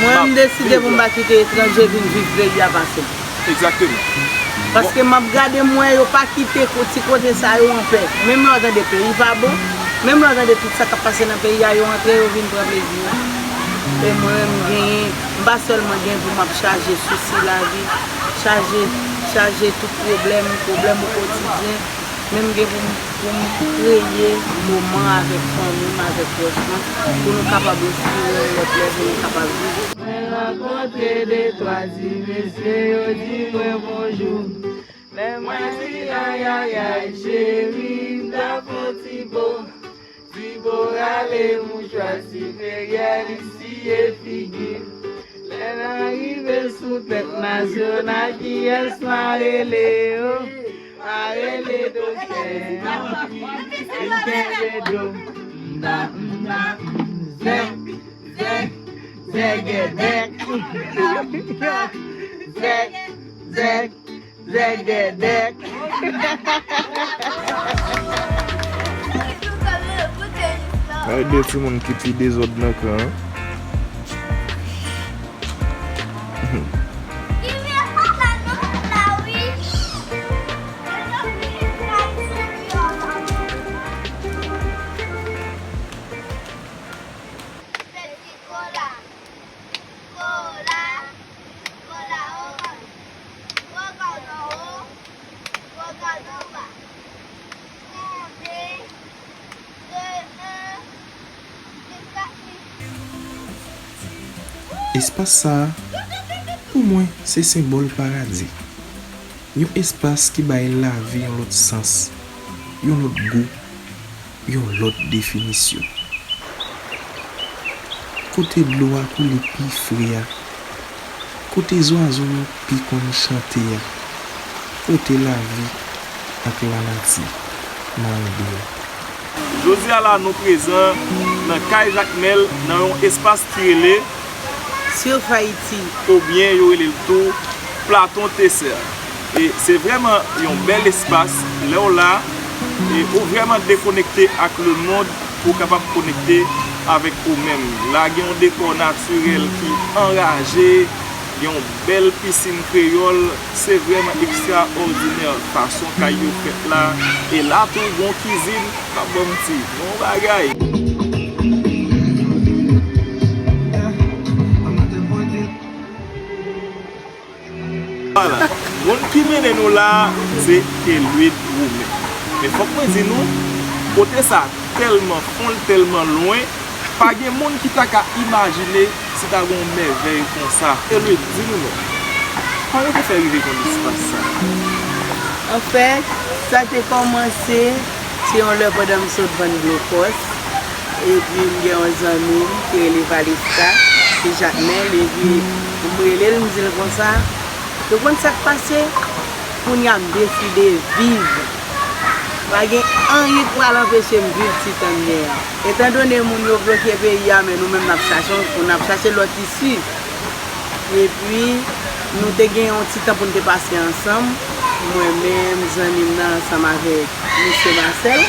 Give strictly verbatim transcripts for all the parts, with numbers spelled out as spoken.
Mwen, m deside pou m pa kite etranje vin viv peyi a pase m. Egzakteman. Paske m ap gade, m wè yo pa kite ko-, ti kote sa yo anpè. Menm lè w tande peyi pa bon, menm lè w tande tout sa k ap pase nan peyi a, yo antre, yo vin pran plezi yo. E mwen menm, m genyen, m pa sèlman gen pou m ap chaje sousi lavi, chaje, chaje tout pwoblèm, pwoblèm ou kotidyen, men m gen pou m, pou m kreye moman avèk fanmi m, avèk pwòch mwen, pou nou kapab respire yon lòt lè, pou nou kapab viv. Mwen rankontre de twa ti mesye, yo di mwen bonjou. Lè mwen di ayayay, cheri, m ta fè yon ti bo. Ti bo rale mouchwa siperyè, li siye figi l. Lè n arive sou tèt nasyonal, kiyès m a rele yo? M a rele doktè Anpi, li kenbe do m. Mda, mda, zèk, zèk, zègèdèk. Mda, mda, zèk, zèk, zègèdèk. Ay, de timoun ki pi dezòd nan kan an. Espas sa a, pou mwen, se senbòl paradi. Yon espas ki bay lavi yon lòt sans, yon lòt gou, yon lòt definisyon. Kote dlo a koule pi fre a, kote zwazo yo pi konn chante a, kote lavi ak lanati marande a. Jodi a la, nou prezan nan kay Jakmèl, nan yon espas ki rele Surf Haïti. Oubyen yo rele l tou Platon Tesè. E se vrèman yon bèl espas. Lè w la, e ou vrèman dekonekte ak lemonn, ou kapab konekte avèk ou menm. La gen yon dekò natirèl ki anraje, gen yon bèl pisin kreyòl, se vrèman ekstraòdinè fason kay yo fèt la. E la tou, gen yon kizin k ap ban m ti bon bagay. Vwala. Moun ki mennen nou la a, se Keluid Romain. Men fòk mwen di nou, kote sa tèlman fon, l tèlman lwen, pa gen moun ki ta ka imajine si ta gen yon mèvèy konsa. Keluid, di nou non. Kòman w te fè rive jwenn espas sa a? Anfèt, sa te kòmanse, se yon lè pandan m sot vann glokòs, epi m gen yon zanmi m ki rele Valeska, ki Jakmèl, epi m rele l, m di l konsa, ou konn sa k pase? Kounye a m deside viv. Pa gen anyen k pral anpeche m viv ti tan m gen an. Etandone moun yo bloke peyi a, men nou menm n ap chache yon, n ap chache lòt isi. Epi, nou te gen yon ti tan pou n te pase ansanm. Mwen menm, zanmi m nan ansanm avèk mesye Marcel.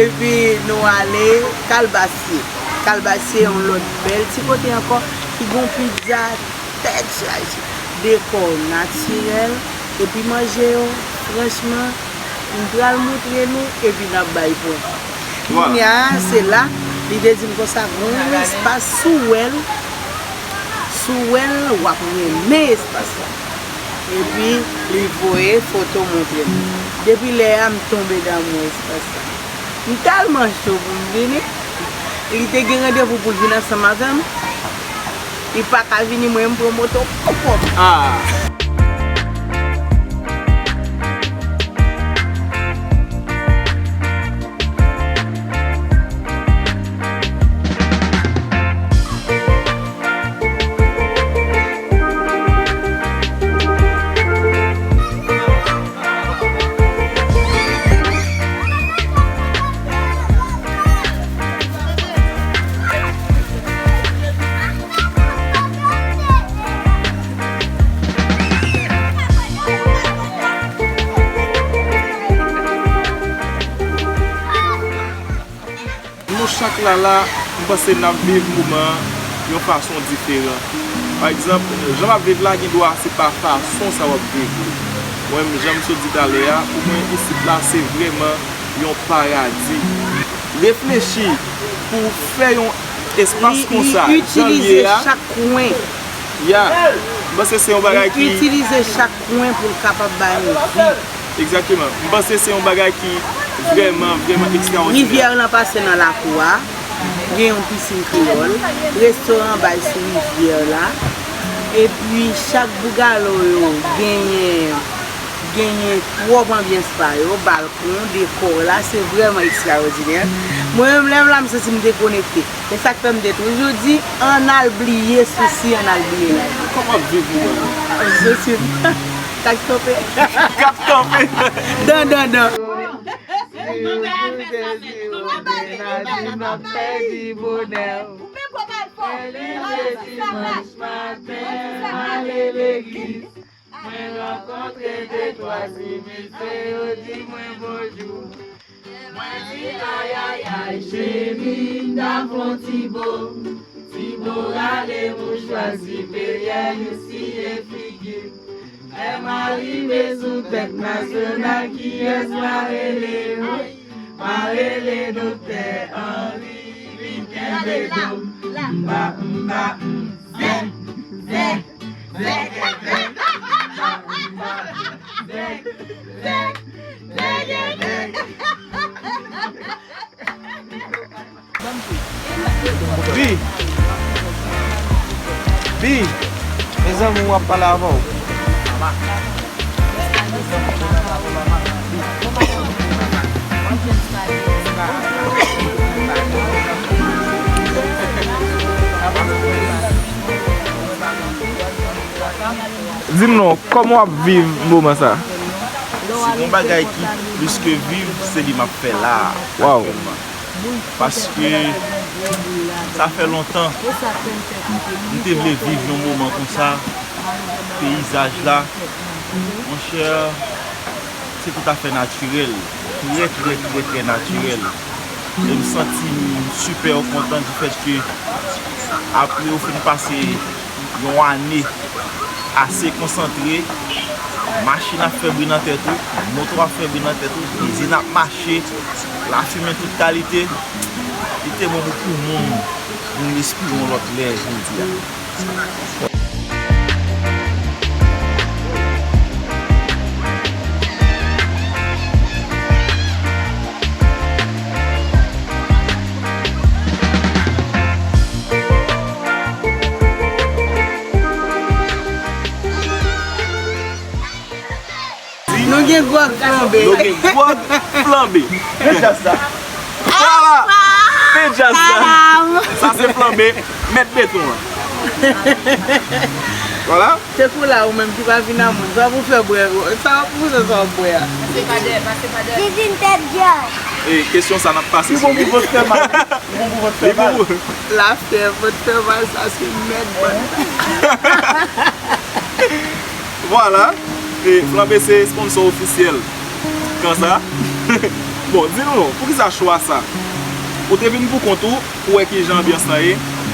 Epi, nou ale Kalbasye. Kalbasye, yon lòt bèl ti kote ankò, ki gon pizza tèt chaje, dekò natirèl, epi manje yo, franchman, m pral montre nou, epi n ap bay pwen. Vwala. Kounye a, se la, li te di m konsa, gon yon espas, si w wè l, si w wè l, w ap renmen espas la. Epi, li voye foto montre m. Depi lè a, m tonbe damou espas la. M tèlman cho pou m vini. Li te gen randevou pou l vin ansanm avè m. Li pa ka vini, mwen m pran moto pou kò m. Ah. Nou chak la la, m Panse n ap viv moman an yon fason diferan. Pa egzanp, jan m ap viv la, gen dwa se pa fason sa w ap viv li. Mwen menm, jan m sot di talè a, pou mwen, isit la, se vrèman yon paradi. Reflechi pou w fè yon espas konsa, jan l ye a. Li, li itilize chak kwen. Ya, m panse se yon bagay ki. Li itilize chak kwen pou l kapab bay nou vi. Egzakteman. M panse se yon bagay ki vrèman, vrèman ekstraòdinè. Rivyè lan pase nan lakou a. Gen yon pisin kreyòl. Restoran bay sou rivyè la. Epi chak bougalo yo genyen, genyen twòp anbyans pa yo, balkon, dekò la, se vrèman ekstraòdinè. Mwen menm, lè m la, m santi m dekonekte. E sa k fè m te toujou di, ann al bliye sousi, ann al bliye lavi. Kòman w ap viv moman an? Sousi m. K ap tonbe. K ap tonbe. Dan, dan, dan. Ou te di w te nan pèdi bonè w. Fè leve dimanch maten, ale legliz. Mwen rankontre de twa ti mesye, yo di mwen bonjou. Mwen di ayayay, cheri, m ta fè on ti bo. Ti bo rale mouchwa, sipeyè, yo siye figi. Lè m arive sou tèt nasyonal, kiyès m a rele? Wi, m a rele Doktè Henry, vin kenbe do m. M pa, m pa, m, zè, zè, zè, zè, zè, zè, zè, zè, zè. Bi! Bi! Mezanmi, w ap pale avè w. Di m non, kòman w ap viv moman sa? Si gon bagay ki plis ke viv, se li m ap fè la a, aktyèlman. Paske sa fè lontan m te vle viv yon moman konsa, peyizaj la. Monchè, se toutafè natirèl, trè, trè, trè, trè natirèl. E m santi m sipè kontan difèt ke apre ou fin pase yon ane ase konsantre, machin ap fè bri nan tèt ou, moto ap fè bri nan tèt ou, izin ap mache, lafimen tout kalite, li te bon pou poumon w, pou w respire yon lòt lè jodi a. Nou gen gwòg flanbe. Nou gen gwòg flanbe. Men djaz sa. Ala! Men djaz sa. Sa se flanbe mèt beton an. Vwala. Se kou la ou menm ki pa vin a moun. Sa pou fè bwè. Sa pou fè sa w ap bwè a. Pase pa dèyè, pase pa dèyè. Vin tèt djaz. E kesyon sa n ap pase sou li. Li bon pou vant fè mal. Li bon pou vant fè mal. Li bon pou. Lafyèv, vant fè mal, sa se mèd, man. Vwala. E, Flanbe se sponsò ofisyèl kan sa. Bon, di nou non, poukisa chwa sa? Ou te vin pou kont ou, ou wè kijan anbyans lan ye,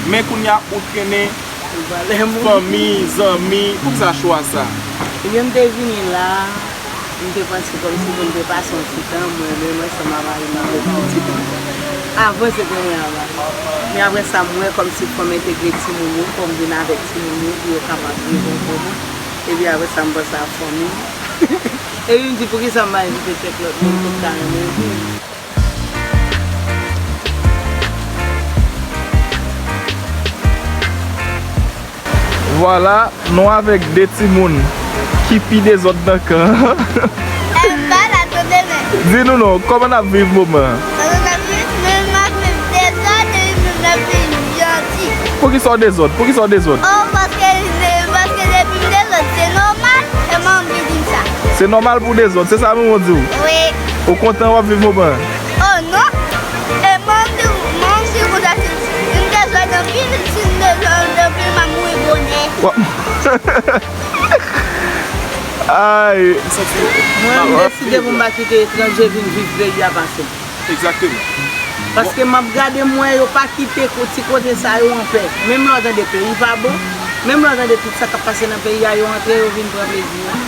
men kounye a ou trennen fanmi, zanmi, poukisa chwa sa? Ebyen, m te vini la, m te panse kòmsi pou m te pase yon ti tan, mwen menm ansanm a mari m avèk pitit mwen. Avan, se te mwen a mari. Men apre sa, m wè kòmsi fò m entegre timoun yo, fò m vin avèk timoun yo pou yo kapab viv yon bon moman. Epi apre sa, m panse a fanmi m. Epi m di, poukisa m pa envite kèk lòt moun ki ta renmen vin? Vwala, nou avèk de timoun ki pi dezòd nan kan an. Èl pa la, tande men. Di nou non, kòman n ap viv moman an? Kòman n ap viv? Men m ap viv dezòd, epi men m ap viv janti. Poukisa w dezòd? Poukisa w dezòd? Oh, paske, paske depi m dezòd, se nòmal, e manman m ki di m sa. Se nòmal pou w dezòd, se sa manman w di w? Wi. Ou kontan w ap viv moman an? Oh non! E manman m di, manman m di konsa, si, si m dezòd anpil, si m dezòd anpil, m ap mouri bonè. Wa- Ay! Mwen, m deside pou m pa kite etranje vin viv peyi a pase m. Egzakteman. Paske m ap gade, m wè yo pa kite ko-, ti kote sa yo anpè. Menm lè w tande peyi pa bon, menm lè w tande tout sa k ap pase nan peyi a, yo antre, yo vin pran plezi yo.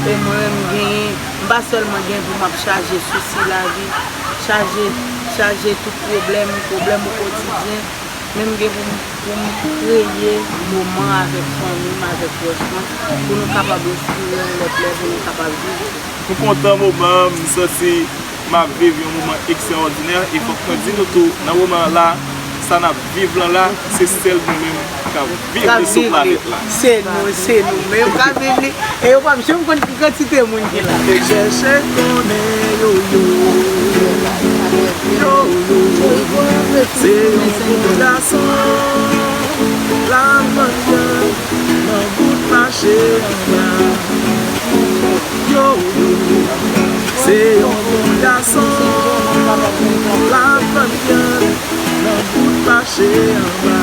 E mwen menm, m genyen, m pa sèlman gen pou m ap chaje sousi lavi, chaje, chaje tout pwoblèm, pwoblèm o kotidyen, men m gen pou m, pou m kreye moman avèk fanmi m, avèk pwòch mwen, pou nou kapab respire yon lòt lè, pou nou kapab viv. M kontan moman an, m santi m ap viv yon moman ekstraòdinè, e fòk mwen di nou tou, nan moman an la, sa n ap viv lan la, se sèl nou menm k ap viv li sou planèt la. Se nou, se nou menm k ap viv li, e yo p ap janm konn ki kantite moun ki la. Chèche konnen yo, yo, yo, yo, se yon bon gason, l ap vann vyann nan bout mache anba. Yo, yo, se yon bon gason, l ap vann vyann nan bout mache anba.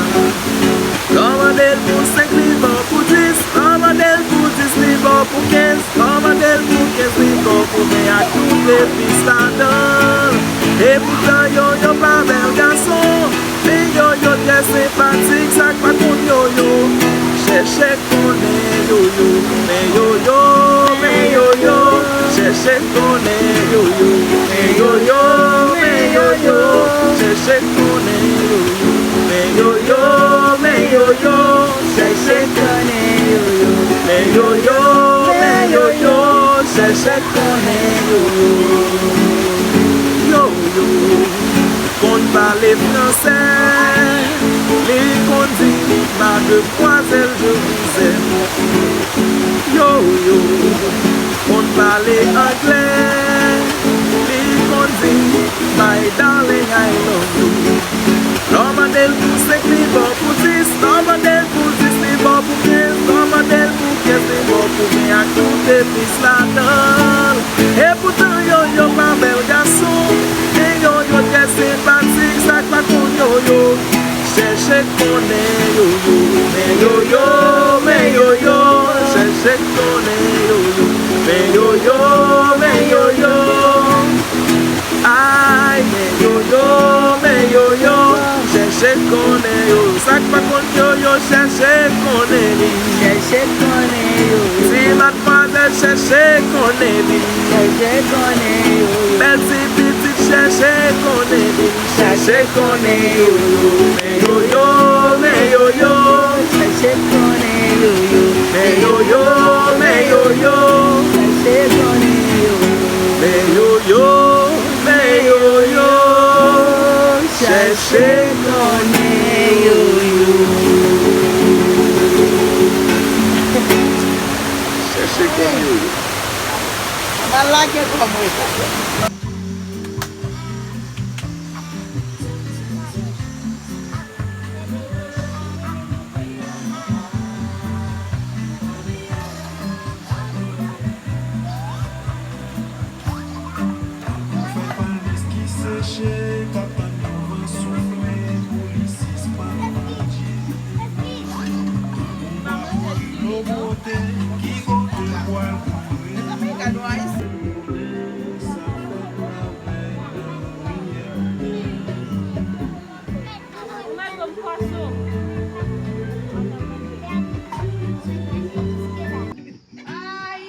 Lè w mande l pou senk, li ba w pou dis. Lè w mande l pou dis, li ba w pou kenz. Lè w mande l pou kenz, li ba w pou ven ak tout epis ladan l. Epoutan, yo, yo pa bèl gason. Men yo, yo trè senpatik, sa k pa konn yo, yo. Chèche konnen yo, yo, men yo, yo, men yo, yo. Chèche konnen yo, yo, men yo, yo, men yo, yo. Chèche konnen yo, yo, men yo, yo, men yo, yo. Chèche konnen yo, yo, men yo, yo, men yo, yo. Chèche konnen yo, yo, yo. Konn pale fransè, li konn di mademwazèl, je vous aime. Yo, yo, konn pale anglè, li konn di my darling, I love you. Lè w mande l pou senk, li ba w pou dis. Lè w mande l pou dis, li ba w pou kenz. Lè w mande l pou kenz, li ba w pou ven ak tout epis ladan l. Epoutan, yo, yo pa bèl gason, men yo, yo trè senpatik, sa k pa konn yo, yo. Chèche konnen yo, yo, men yo, yo, men yo, yo. Chèche konnen yo, yo, men yo, yo, men yo, yo. Ay, men yo, yo, men yo, yo. Chèche konnen yo, sa k pa konn yo, yo. Chèche konnen li. Chèche konnen yo, yo. Ti madmwazèl, chèche konnen li. Chèche konnen yo, yo. Bèl ti pitit, chèche konnen li. Chèche konnen yo, yo. Men yo, yo, men yo, yo. Chèche konnen yo, yo. Men yo, yo, men yo, yo. Chèche konnen yo, yo. Men yo, yo, men yo, yo. Chèche konnen yo, yo. Chèche konnen yo, yo. Ann al lage kò mwen. Yon fèy palmis ki seche, k ap tann yon van soufle pou li sispann manje. Tankou yon dlo bwote, ki kote l pral koule? Ou mèt yon pwason. Ay,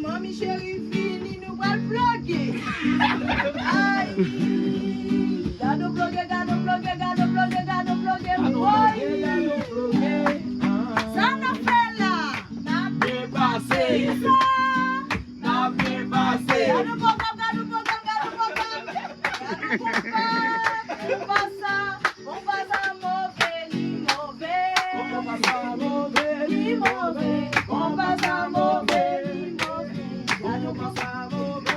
manmi cheri vini, nou pral ploge. Ay, gade w ploge, gade w ploge, gade w ploge, gade w ploge, woy. Sa n ap fè la? N ap depase. Kisa? N ap byen pase. Gade yon pwogram, gade yon pwogram, gade yon pwogram. Gade yon konpa, konpa sa, konpa sa move, li move. Konpa sa move, li move. Konpa sa move, li move. Gade yon konpa sa move.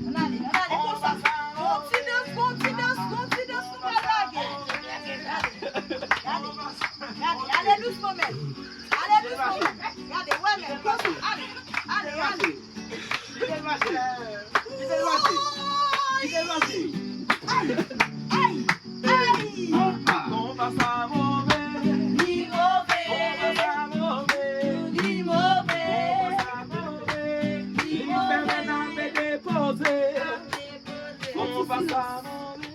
Ann ale, ann ale, konsa. Gon ti dans, gon ti dans, gon ti dans nou pral lage. Gade, gade, gade, ale dousman, mèt. Ale dousman, mèt. Gade, wè, mèt, konsa. Ale, ale, ale. Kite l mache. Kite l mache. Kite l mache. Ay, ay, ay. Konpa sa move. Li move. Konpa sa move. Li move. Konpa sa move. Li move. Li fè mwen n ap depoze. Konpa sa move.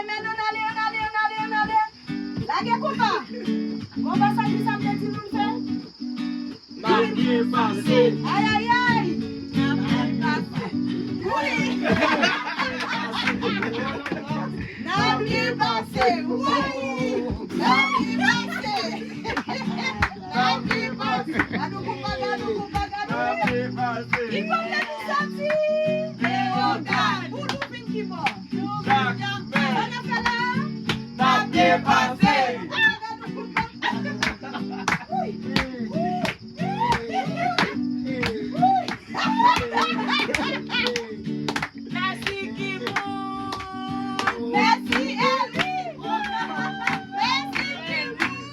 Men nou n ale, n ale, n ale, n ale. Lage konpa. Konpa sa ki sa m te di nou n fè? N ap byen pase. Ay, ay, ay. N ap byen pase. Wi. N ap byen pase. Wi. N ap byen pase. N ap byen pase. Gad yon konpa, gad yon konpa, gad yon konpa. Ki kote nou soti? Leyogàn. Pou nou vin ki bò? Jakmèl. Sa n ap fè la? N ap byen pase. Ah, gad yon konpa. Wi. Wi. Wi. Mèsi, Kimoun! Mèsi, Eli! Mèsi, Kimoun!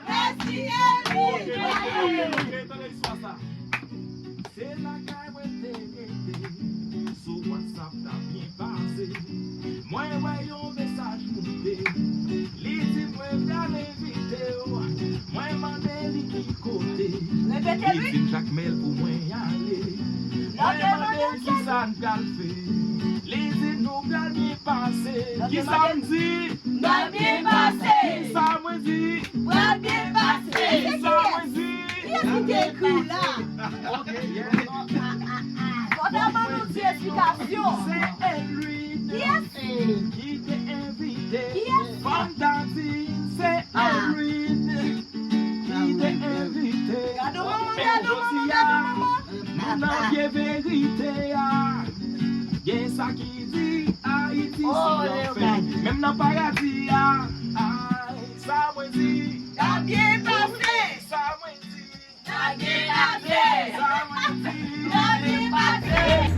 Mèsi, Eli! Ok, ok, ok, tande istwa sa. Se lakay mwen te rete, sou WhatsApp n ap byen pase. Mwen wè yon mesaj moute. Li di mwen pral envite w. Mwen mande li ki kote. Repete, li di m Jakmèl pou mwen ale. Mwen mande l kisa n pral fè. Li di nou pral byen pase. Kisa m di? N ap byen pase. Kisa mwen di? Pral byen pase. Kisa mwen di? Kiyès ki te ekri w la? Ok, yeah. Fò ta ban nou ti esplikasyon. Se Elwin. Kiyès? Ki te envite. Kiyès? Fò m ta di se Elwin ki te envite. Gad yon manman, gad yon manman, gad yon manman. Nou nan vye verite a. Gen sa ki di Ayiti se lanfè. Menm nan paradi a. Ay, sa mwen di. N ap byen pase. Sa mwen di. N ap byen pase. Sa mwen di. N ap byen pase.